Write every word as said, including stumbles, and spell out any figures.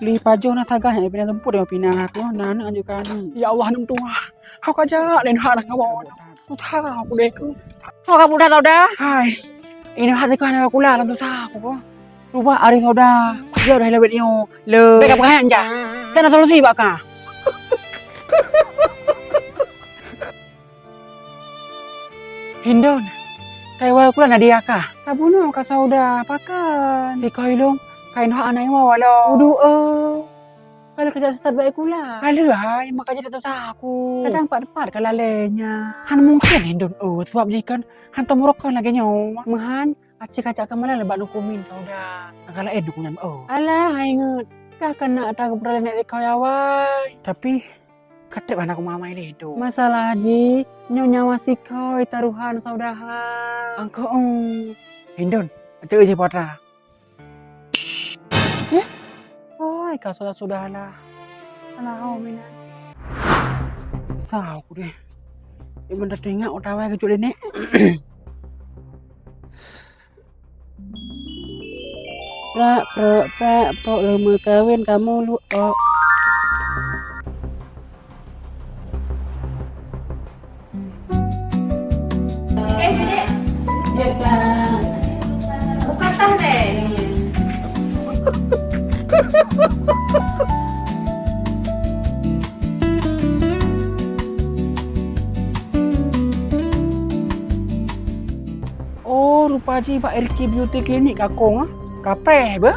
Li pajoh na sagai nyang pinah tumpuk deungon pinah aku, na aneuk anjôk ka aneuk. Ya Allah, aneuk meutuah. Hau ka jak lé neuhak na kawan. Tuha aku deh ku. Hau ka budak tau dah. Hai. Ini hati ku hana kula lam tusa aku ko. Cuba ari soda. Dia udah lewat nyo. Le. Beka pegang aja. Sana solusi baka. Hindon, kai wai kula Nadia kah? Ka bunoe ka sauda, pakon? Sikoi lôn, kai noh aneuk iwa walo. Udu eh. Kalau kerja setat baik kula. Kalau hai, makanya tak tahu aku. Kadang pat-pat ka lalé nya. Han mungkin Hindon eh, sebab jih kan hantom rokon lagèe nyoe. Meuhan, aci kacak kamalan lebat nukumin sauda. Agak lain nukumin oh. Alah, hai ingat. Kah kena tak berada naik kau ya wai. Tapi Ka trép hana kumamai lé tu. Masalah jih, nyoe nyawa sikoi taruhan saudaha. Angkau, oh. Hindon, acok jih patra. Yeh? Oi, ka sudah-sudahlah. Alah, oh, minan. Sah aku deh. Iman dah tengok utawai kejut lé nek. Prak, prok, prak, prok, leumeukawén kamoe lu-, ok. Eh, Bidek. Ya, Kak. Buka tah deh. Oh, rupa jih bak R K Beauty Clinic ka kong ah. Ka preh beuh.